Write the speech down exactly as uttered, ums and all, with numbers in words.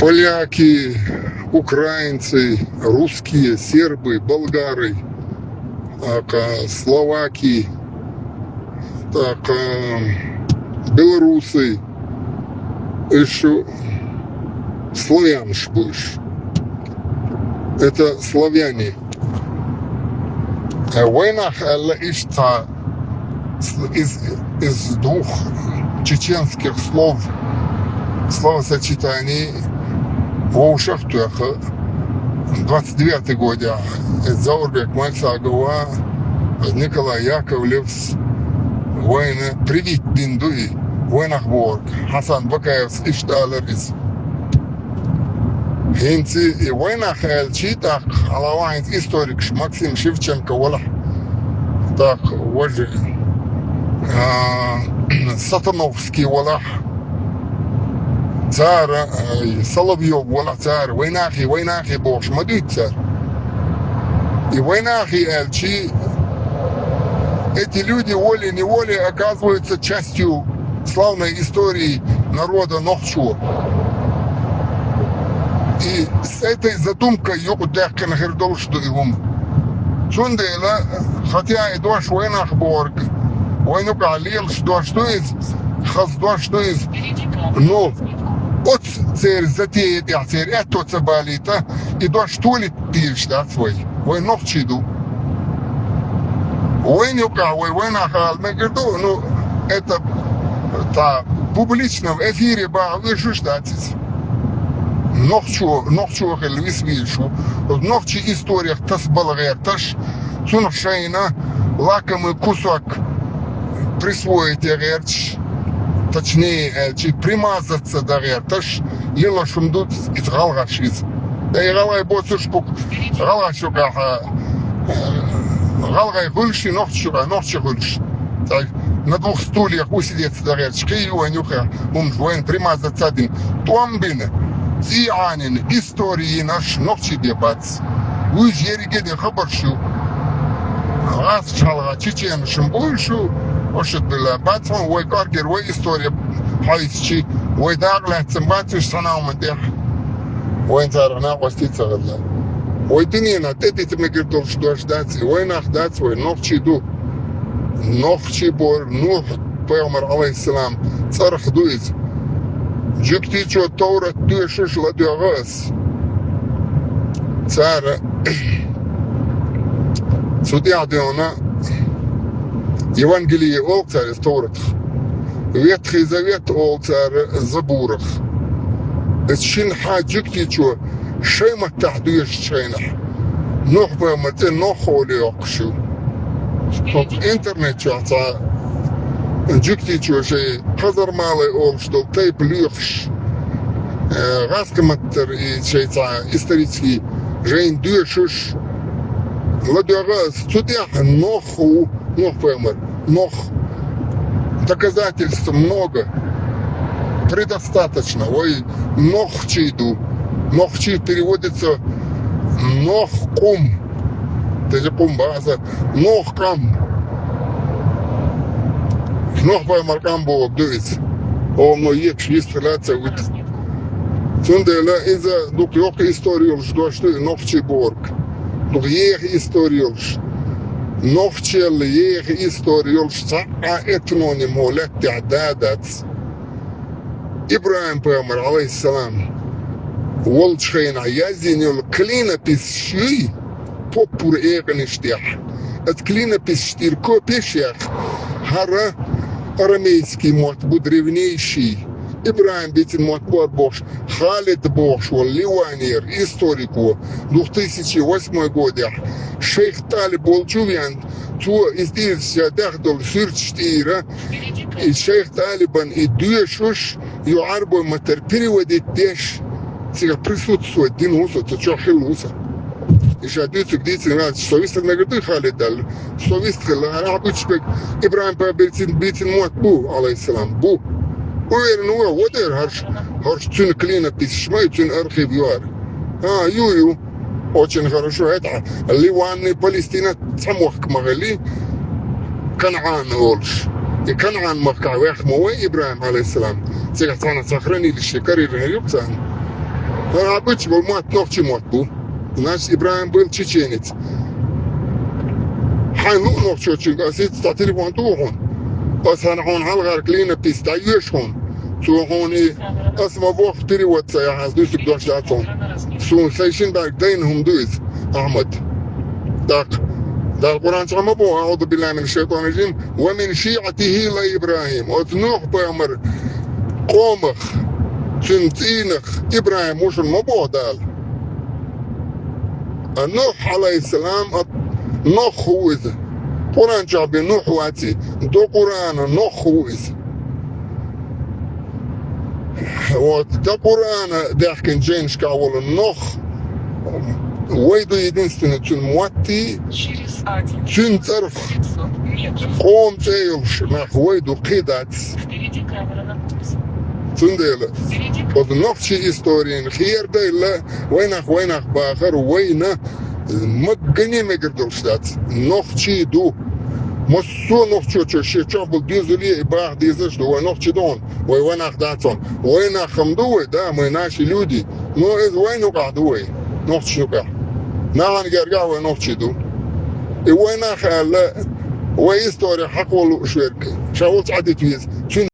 Поляки, украинцы, русские, сербы, болгары, так, а, словаки, так, а, белорусы, ещё славянш будешь. Это славяне. Э, вайнах аьлла иштта из, из двух чеченских слов, словосочетаний вовшах тоьха. Двадцать девятый годехь Заурбек Мальсагова, Николай Яковлевс вайна привить дина ду и вайнах бохург. Хьасан Бакаевс иштта алар иза. ХӀинца и вайнах аьлча, тӀаккха хьалха ван хӀинца историкаш Максим Шевченко валахь, тӀаккха важа, а, Сатановский валахь, цара, а, Соловьёв валахь цара, вайнахи, вайнахи бохуш ма дуьйцу цара. И вайнахи аьлча, эти люди волей-неволей оказываются частью славной истории народа нохчо. И с этой задумкой юкъадаьккхина хир долуш ду и хӀума. Цундела, хотя и дош вайнах бохург, вайн юкъахь лелаш дош ду иза, хаза дош ду иза. Ну, оцу церан затея тӀехь церан аьтто ца балийта, и дош толийта дезаш дац вай. Вай нохчий ду. Вайн юкъахь вай вайнах ала мегар ду, ну, это, та, публично в эфире баха везаш дац иза. Нохчо, нохчо хилла виса везаш ву. Нохчийн историях тасабала гӀерташ, цунах шайна лакомый кусок присвоить ян гӀерташ, точнее аьлча, примазаться дан гӀерташ, лелош хӀума ду иза гӀалгӀаш иза. Ткъа и гӀалгӀай боцурш бу-кх, гӀалгӀаш юкъахь, э, гӀалгӀай хуьлуш, и нохчаш юкъахь нохчий хуьлуш. Ткъа на двух стульях усидеться дан гӀерташ кхин ю вайн юххехь хӀуманаш, вайна примазаться а дина, тӀом бина, цӀий Ӏанийна, истори йина нохчий бен бац. Вуьйш ерриге а ден хабарш ю. ГӀазкхаша хьалха чеченашна буьйш ю, ошатбилла бац хьуна, вай кӀоргера вай истори хьовсчи, вай дакъа лаьцна бац уьш цхьана а хӀуманна тӀехь. Вайн царах накъостий ца хилла. Вай дуьненахь тӀедита мегар долуш дош дац и, вайнах дац вай, нохчий ду. Нохчий бохург Нухь пайхамар, Ӏалайхиссалам, цӀарах ду иза. Жуьгтичо Товрат доьшуш ладоьгӀу ас. Цара цу тӀехь дуьйна Евангелие олу цара иза Товратах. Ветхий Завет олу цара Забурах. Иза шина хьан жуьгтичо шайн маттахь доьшучу хенахь, Нухь-пайхамар цӀе Нох олий йоккхуш ю. Интернет чохь цхьа жуьгтичо шайн Хазармалай олуш долу тайпа лоьхуш, э, гӀазкхийн маттара и шайн цхьа исторический жайна доьшуш, ладоьгӀу ас, цу тӀехь Нох ву, Нох-пайхамар. Нох. Доказательств много. Предостаточно. Вай нохчий ду. Нохчий переводится нох къум. Даже къум база. Нох къам. Нох-пайхамар къам бохург ду иза. Оно екаш вистхилаца вуьту. Цундела иза дукха йоккха истори йолуш дош ду и нохчий бохург. Дукха еха истори йолуш. Нохчел еха истори йолуш цхьа а этноним хӀокху лаьттахь да а дац. ИбрахӀим-пайхамар, Ӏалайхиссалам, волчу хенахь яздина йолу клинописаш юй, поппура экъанаш тӀехь. Оцу клинописаш тӀера копеш яха, хӀара арамейский мотт бу, древнейший. ИбрахӀим дийцина мотт бу хӀара бохуш, Халид бохуш волу Ливанера историко две тысячи восьмой годехь шайх ТӀалиб волчу веана, цо иза тӀера ша дахь долу суьрташ тӀера, и шайх ТӀалибан и доьшуш, ю Ӏарбой маттара переводить деш, цигахь присутствовать дина ву со, цу чохь хилла ву со. И ша дуьйцург дийцина ваьлча, со вистхила мегар дуй Халид аьлла. Со вистхилла, хӀара ахь гучуберг ИбрахӀим-пайхамар бийцина, бийцина мотт бу, Ӏалайхиссалам, бу. Уверен ву, вот эр хӀорш, хӀорш цуьнан клинописаш ма ю, цуьнан архив ю хӀара. А, ю, ю. Очень хорошо. ХӀета Ливан и Палестина цхьа мохк ма хилли, КанӀан олуш. И КанӀан махкахь ваьхна ма вай ИбрахӀим, Ӏалайхиссалам. Цигахь цхьана цхьа хранилище карийра хир ю-кх царна. Хьа бич бо мотт нохчий мотт бу. Значит, ИбрахӀим был чеченец. Хьайн лу нохчочунга, ас ит ста телефон ту хьуна. Ас хьан хьуна хьалгӀар клина пис дӀайоьш хьуна. Цо хьуна и ас ма бох перевод ца яхьас дуьсуг дош дац хьуна. Сун сай шин бӀарг дайна хӀума ду иза, Ахьмад. Так. Дала Къуръан чу ма бо, أعوذ بالله من الشيطان الرجيم. ومن شيعته لإبراهيم. Оцу Нухь пайхамар къомах, цуьнан цӀийнах ИбрахӀим ву шуна ма боху Дала. А Нухь, Ӏалайхиссалам, а Нохх ву иза. Къуръан чохь бен Нухь вац и, до Къуръана Нохх ву иза. Вот, до Къуръана даьхкина жайнашкахь волу Нохх, вай ду единственный цуьнан мотт и цуьнан цӀарах къоман цӀе йолуш нах вай ду, кхин дац. Цундела оцу нохчийн историн хер дайла, вайнах, вайнах бахар, вайна маггане мегар долуш дац. Нохчий ду. Массо а нохчочо шен чохь болу доьзале а баха дезаш ду, вай нохчий ду хьуна, вай вайнах дац хьуна. Вайнах хӀума ду вай, да, мы наши люди. Но иза вайн юкъахь ду вай, нохчийн юкъахь. Нахана гергахь вай нохчий ду. И вайнах аьлла, вай истори хьакхо лууш верг, ша волчу Ӏадит веза. Цуьнан